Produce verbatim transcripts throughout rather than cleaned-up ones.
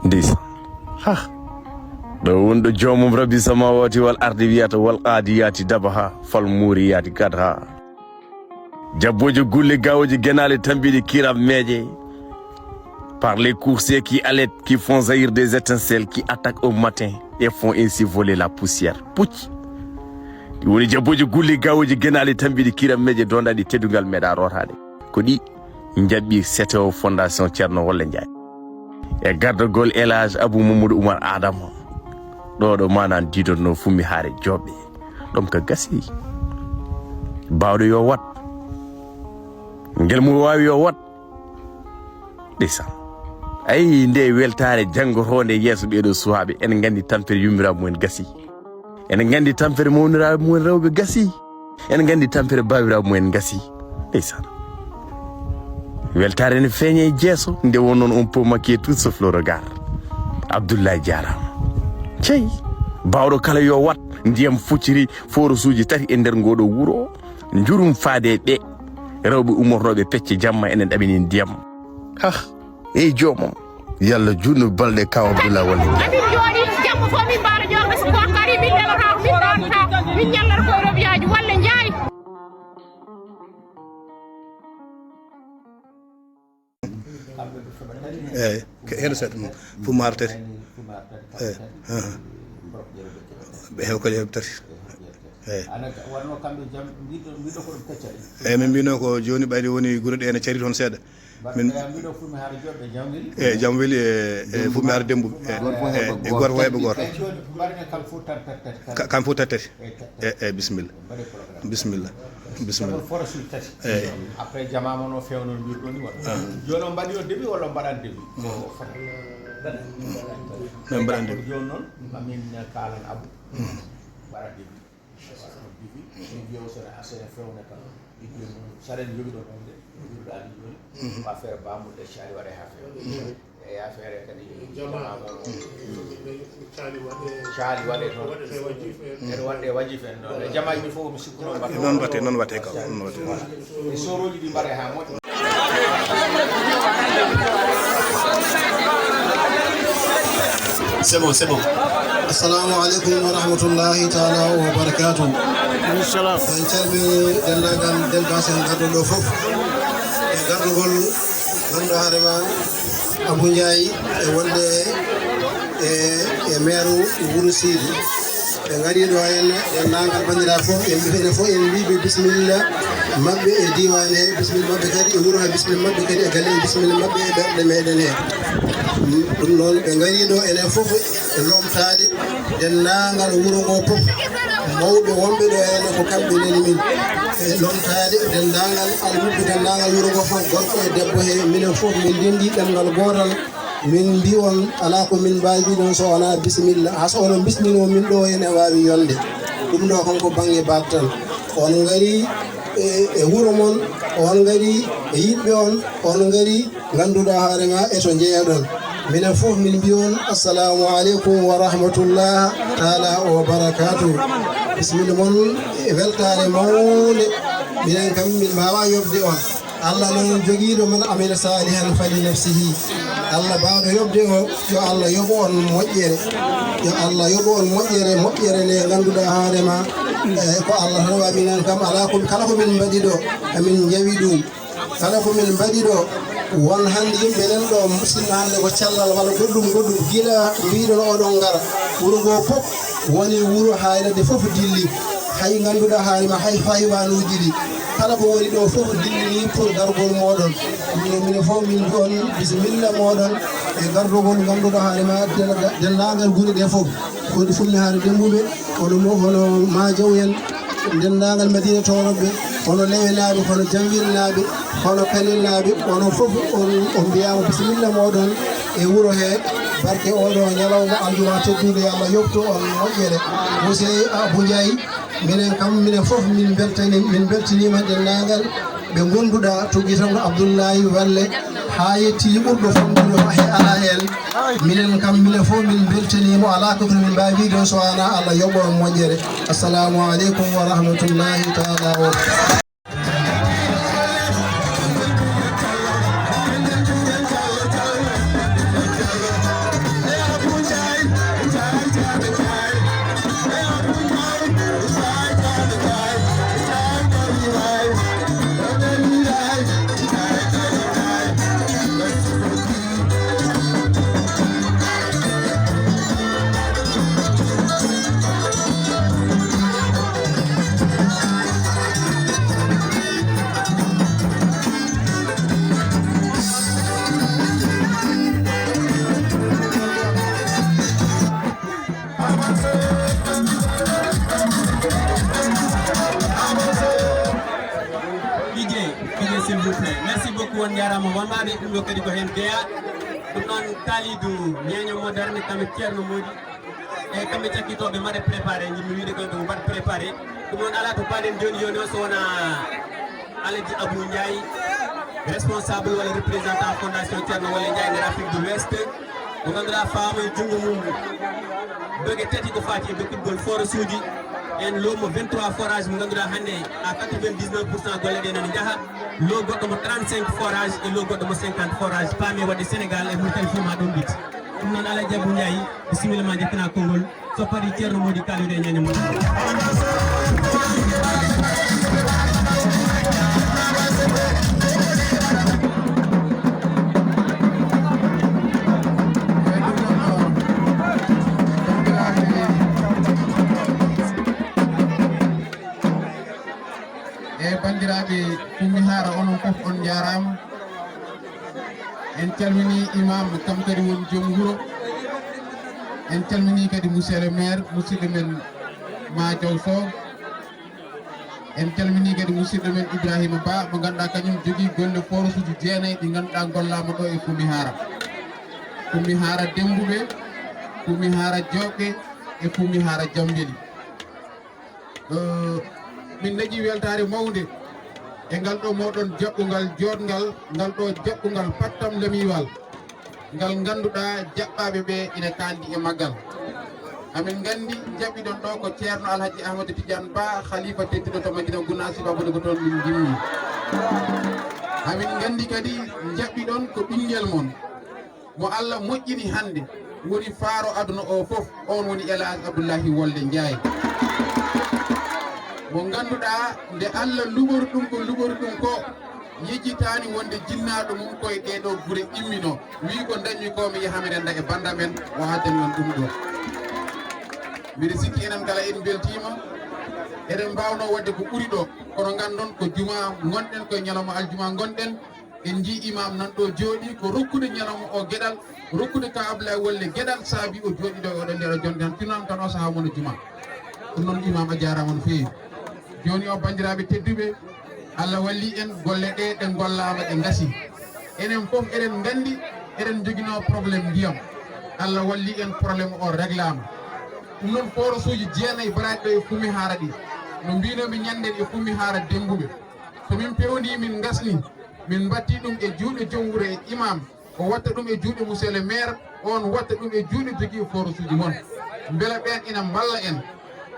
Ndeysaan. Ha. Ɗo wonɗo joomum Rabbi samawati wal ardi wiyata wal qadiyati dabaha fal muriyati kadha. Jabbooje gulle gawoje genaale tambiɗe kiram meeje. Par les coursiers qui alettent, qui font jaillir des étincelles, qui attaquent au matin et font ainsi voler la poussière. Pucci. Ɗi woni jabbooje gulle gawoje genaale tambiɗe kiram meeje dondaɗi teddungal meeɗa rootaade. Ko ɗi njaɓɓi C T O Fondation Ceerno Wolle Njaay. E gardagol El Hadj Abou Mamadou Oumar Adama. Ɗo ɗo manan didonno Fummi Haare Jooɓe. Ɗum ka gasi. Baawɗo yo wat. Ngel mo waawi yo wat. Ndeysaan. Ayi, nde weltaare janngotoonde yeeso ɓeeɗo suhaaɓe. Ene nganndi tampere yummiraaɓe mumen gasi. Ene nganndi tampere mawniraaɓe mumen rewɓe gasi. Ene nganndi tampere baawiraaɓe mumen gasi. Ndeysaan. Weltaare ne feeña e jeeso, nde won noon on peut maquiller tout sauf le regard. Abdoulaye jaaraama. Cey, baawɗo kala yo wat, ndiyam fucciri, forosuuji tati e nder ngooɗo wuro. Njurum faade e ɓe, rewɓe ummornooɓe pecce jamma enen ɗaɓini ndiyam. Hah, ey joomam, yalla juutnu balɗe kaw Abdoulaye Wallé. Amin jooɗi, jamma fof min mbaara jooɗo, so koor kari, min nelata, min ɗaanta, min ñallata koye robiyaaji, Wallé Njaay. Eyyi, ko heen seeɗa noon. Fummaare tati. Eyyi, ahan. Ɓe heewa ko heeɓe tati. Eyyi. Eyyi, min mbino ko jooni ɓayde woni gure ɗe ene cari toon seeɗa. Min, eyyi, jam weli e, e Fummaare Dembuɓe. E, e, e gooto fof heɓa gooto. Ka-, kam fof tati tati. Eyyi, eyyi, bisimilla. Bisimilla. Bisimilla. Fof suuji tati. Eyyi. Après, jama mon o fewno mbirɗon ni walla. Ah. Jooni on mbaɗi o début walla on mbaɗani début? Ko fota. Min mbaɗani début. Jooni noon, amin kaalan Abou. Mm. Mbaɗa début. Mbaɗa début. Min mbiya o sene, sene fewne kam. Ɗiɗi noon, saɗen jogiɗo noon de, mbirɗo Aliou jooni. Mhm. Ko affaire Bamboul e Thiali waɗe haa feewa. Mhm. E affaire kadi jama o. Caali waɗe. Caali waɗe toon. Waɗe wajifa en. Ene waɗde wajifa en noon. E jamaaji ɗi fof, mi sikku noon mbaɗa. Noon mbaɗte, noon mbaɗte kam, noon mbaɗte. E soorooji ɗi mbaɗe haa moƴƴa. C'est bon, c'est bon. Assalamu aleykum wa rahmatullahi taala wa barakatuh. Wa salam. En calmini denndaangal délégation garɗo ɗo fof. E gardugol ganndo harema Abou Ndiaye e wonde e, e maire Wuro Sidi. Ɓe ngari ɗo henne, denndaangal banndiraaɓe fof, en mbi-, enen fof en mbii ɓe bisimilla maɓɓe e diiwaan he, bisimilla maɓɓe kadi e wuro he, bisimilla maɓɓe kadi e galle he, bisimilla maɓɓe e ɓerɗe meɗen he. Ɗum noon, ɓe ngari ɗo enen fof e lomtaade denndaangal wuro ngo fof. Mawɓe wonɓe ɗo henne ko kamɓe nani min. E lomtaade denndaangal almuɓɓe, denndaangal wuro ngo fof, gorko e debbo he, minen fof min ndenndi ɗemngal gootal. Min mbi on, alaa ko min mbaawi wiide on so wonaa bisimilla. Hay so onon bisminoo min ɗo, ene waawi yolde. Ɗum ɗo kam ko bannge baabtal. On ngari e, e wuro mon, on ngari e yiɗɓe on, on ngari ngannduɗaa hoore ma e to njeyaɗon. Minen fof min mbi on, assalamu aleykum wa rahmatullah taala wa barakatuh. Bisimilla mon e weltaare mawnde. Minen kam min mbaawaa yoɓde on. Allah noon jogiiɗo man amila salihan fali nafsihi. Allah baawɗo yoɓde o, yo Allah yoɓ on moƴƴere. Yo Allah yoɓ on moƴƴere, moƴƴere nde ngannduɗaa hoore ma, e ko Allah tan waɗi. Minen kam alaa ko, kala ko min mbaɗi ɗo, amin njawi ɗum. Kala ko min mbaɗi ɗo, won hannde yimɓe nan ɗo, sinno hannde ko cellal walla goɗɗum, goɗɗum, gila mbiɗon oɗon ngara. Wuro ngo fof woni wuro haaynaade fof dilli. Hay ngannduɗaa haari ma hay faywanuuji ɗi. Kala ko woni ɗo fof dillini pour gargol mooɗon. Minen, minen fof min mbi'on bisimilla mooɗon e gardogol ngannduɗaa haari ma denndaangal gure ɗe fof. Woni Fummi Haare Dembuɓe, hono mo, hono Maajaw en, denndaangal Madina Tooroɓe, hono Lewenaaɓe, hono Janwirnaaɓe, hono Kanelnaaɓe, onon fof on, on mbiyaama bisimilla mooɗon e wuro he, barke oɗo ñalawma aljuma tedduɗo, yo Allah yoɓtu on moƴƴere. Monsieur Abou Ndiaye, minen kam, minen fof min mbeltani, min mbeltaniima denndaangal ɓe ngonnduɗaa, tuggitanɗo Abdoulaye Wallé, haa yettii ɓurɗo famɗude he A A L. Minen kam, minen fof min mbeltaniima, alaa ko min mbaawi wiide so wonaa Allah yoɓ on moƴƴere. Assalamu aleykum wa rahmatullahi taala wa barakatuh. Jarama wambaɓe, ɗum ɗo kadi ko hen jeeya. Ɗum noon Kalidou Ñeño Moderne, kamɓe Ceerno Modi, e kamɓe cakkitooɓe mbaɗa préparé, njiɗmi wiide ko ɗum mbaɗa préparé. Ɗum noon alaa to paaɗen jooni jooni o, so wonaa Alaji Abou Ndiaye, responsable walla représentant fondation Ceerno Wole Ndiaye nder Afrique de l'Ouest, mo ngannduɗaa faama e junngo mum doge tati ko faati e dokkitgol forage uji. En loomo vingt-trois forage mo ngannduɗaa hannde à quatre-vingt-dix-neuf pour cent golle ɗe nana njaha. Lo goɗɗo mo trente-cinq forage e lo goɗɗo mo cinquante forage. Paami waɗde Sénégal e Mauritanie fof ma ɗum ɓitti. Ɗum noon Alaji Abou Ndiaye, bisimilla ma, njettinaa konngol. So parii Ceerno Modi Kalidou e Ñeño Moderne. E banndiraaɓe Fummi Haara, onon fof on njaaraama. En calminii imam, kam kadi woni joom wuro. En calminii kadi monsieur le maire, musidɗo men Madiaw Sow. En calminii kadi musidɗo men Ibrahima Ba, mo ngannduɗaa kañum jogii golle forage uji jeenayi ɗi ngannduɗaa gollaama ɗo e Fummi Haara. Fummi Haara Demmbuɓe, Fummi Haara Joɓɓe e Fummi Haara Jammbeli. Eh, min dañii weltaare mawnde e ngal ɗo mooɗon jaɓɓungal jooɗngal, ngal ɗo jaɓɓungal pattam lamiwal, ngal ngannduɗaa jaɓɓaaɓe ɓe ina kaandi e maggal. Amin nganndi jaɓɓiɗon ɗo ko Ceerno Alhaji Ahmadu Tidiane Ba, khalifa tedduɗo to Madina Gunaas, sababude ko toon min njimmi. Amin nganndi kadi jaɓɓiɗon ko ɓinngel mon, mo Allah moƴƴini hannde, woni faaro aduna o fof, on woni El Hadj Abdoulahi Wolde Ndiaye. Mo ngannduɗaa, nde Allah luɓori ɗum ko luɓori ɗum ko, yejjitaani wonde jinnaaɗo mum koye ɗee ɗoo gure immino, wii ko ndañmi ko mi yaha mi rennda e banndam en, o addani on ɗum ɗo. Mbiɗa sikki enen kala en mbeltiima, eɗen mbaawnoo waɗde ko ɓuri ɗo, kono nganndon ko jumaa ngonɗen, koye ñalawma aljuma ngonɗen, en njii imam nan ɗo jooɗii, ko rokkude ñalawma o geɗal, rokkude Ka Ablaye Wolle geɗal, saabi o jooɗii ɗo e oɗo nder o jonde tan, tinnoon tan o sahaa wona juma. Ɗum noon imam a jaaraama no feewi. Jooni o banndiraaɓe tedduɓe, Allah walli en, golle ɗe ɗe gollaama ɗe ngasi. Enen fof eɗen nganndi eɗen njoginoo problème ndiyam. Allah walli en, problème o réglaama. Ɗum noon forage uji jeenayi baraaɗi ɗo e Fummi Haara ɗi. No mbiinoomi ñannden e Fummi Haara Demmbuɓe. So min peewndii min ngasnii, min mbattii ɗum e juuɗe joom wuro e imam, o watta ɗum e juuɗe monsieur le maire, oon watta ɗum e juuɗe jogii forage uji mon. Mbela ɓeen ina mballa en.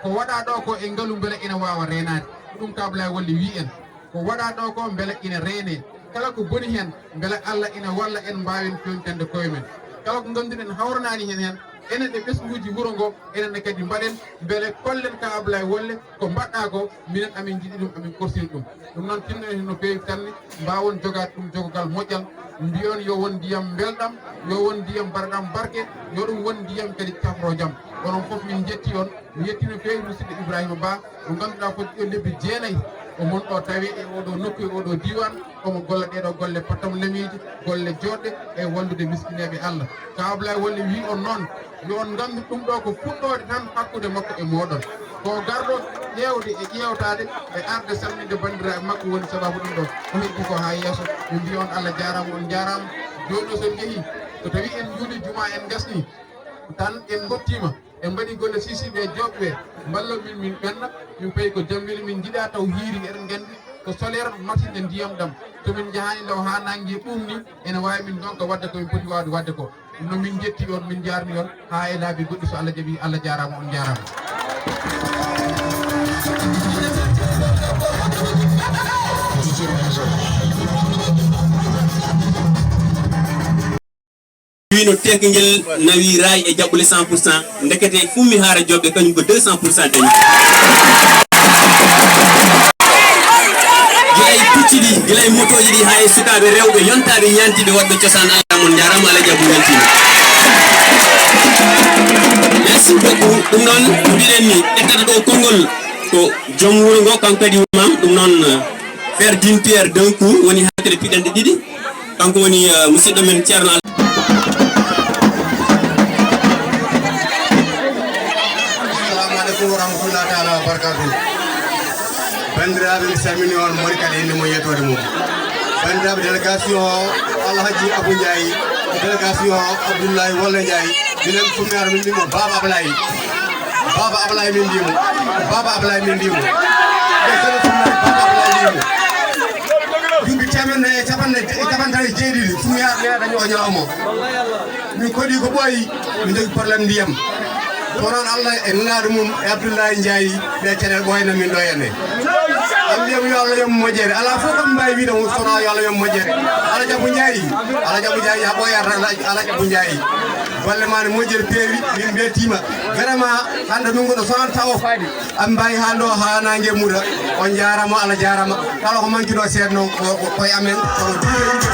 Ko waɗaa ɗo ko e ngalu mbela ina waawa reenaade. Ko ɗum Ka Ablaye Wolde wii en. Ko waɗaa ɗo ko mbela ina reenee. Kala ko boni heen, mbela Allah ina walla en mbaawen feewnitande koye men. Kala ko ngannduɗen hawranaani heen heen, enen e ɓesnguuji wuro ngo, enen ne kadi mbaɗen, mbele kollen Ka Ablaye Wolde, ko mbaɗɗaa ko, minen amin njiɗi ɗum, amin korsini ɗum. Ɗum noon, tinno en no feewi tan, mbaawon jogaade ɗum jogogal moƴƴal, mbiyon yo won ndiyam mbelɗam, yo won ndiyam mbaɗɗam barke, yo ɗum won ndiyam kadi cafroojam. Onon fof min njetti on, mi yetti no feewi musidɗo Ibrahima Ba, mo ngannduɗaa ko ɗo lebbi jeenayi, o mon ɗo tawi e oɗo nokku, e oɗo diiwaan, omo golla ɗee ɗo golle pattam lamiiji, golle jooɗɗe e wallude miskineeɓe Allah. Ka Ablaye Wolde wii on noon, yo on nganndu ɗum ɗo ko fuɗɗoode tan hakkunde makko e mooɗon. Ko garɗo ƴeewde e ƴeewtaade e arde salminde banndiraaɓe makko woni sababu ɗum ɗo. Ko heddi ko haa yeeso. Min mbiya on Allah jaaraama, on njaaraama. Jooni o so en njehii, so tawii en njuulii jumaa en ngasnii, tan en ngottiima, en mbaɗii golle sisiiɓe e joɓɓe, mballon min, min ɓenna, min payi ko jam weli, min njiɗaa taw hiiri, eɗen nganndi ko solaire machine e ndiyam ɗam. So min njahaani law haa nannge ɓuuɓni, ene waawi min ndonka waɗde ko min poti waawde waɗde ko. Ɗum noon min njetti on, min njaarni on, haa e laabi goɗɗi so Allah jaɓii, Allah jaaraama, on njaaraama. Wino teek ngel nawi raay e jaɓɓule cent pour cent, ndekete Fummi Haara Joɓɓe kañum ko deux cent pour cent dañi. Gila e pucci ɗi, gila e motooji ɗi, haa e sukaaɓe rewɓe yontaaɓe ñaantiiɓe waɗɓe cosaan, Allah mon njaaraama, Allah jaɓu weltiima. Merci beaucoup. Ɗum noon, mbiɗen ni, ƴettata ɗo konngol ko joom wuro ngo, kanko kadi imam, ɗum noon, euh, Frère Jean Pierre Dankou woni haa kadi piɗanɗe ɗiɗi. Kanko woni, euh, musidɗo men Ceerno Al- Assalamu aleykum wa rahmatullahi taala wa barakatuh. Banndiraaɓe, mi salmini on, moni kala innde mum e yettoode mum. Banndiraaɓe délégation Alhaji Abou Ndiaye, délégation Abdoulaye Walla Ndiaye, minen Fumiyar min mbimo Baba Ablaye. Baba Ablaye min mbimo. Baba Ablaye min mbimo. Ɓe kala Fumiyar Baba Ablaye mbimo. Duuɓi teemeɗɗe e capanɗe e capanɗe tati e jeeɗiɗi Fumiyar ne dañi o ñaamo. Min koɗi ko ɓooyi, min jogi problème ndiyam. Ko noon Allah e nulaaɗo mum e Abdoulaye Ndiaye ɓe caɗeele ɓooyna min ɗo henne. Am mbiyam yo Allah yom moƴƴere. Alaa fof kam mbawi wiide mo sona yo Allah yom moƴƴere. Ala jaɓu Ndiaye. Ala jaɓu Ndiaye ya ɓooyata ala jaɓu Ndiaye. Golle ma ne moƴƴere peewi min mbeltiima. Vraiment hannde ɗum ko ɗo sonanta o faadi. An mbawi haalde o ha nangue muda. On jarama Allah jarama. Kala ko manki ɗo seedno ko koye amen kono duuɓe yimɓe.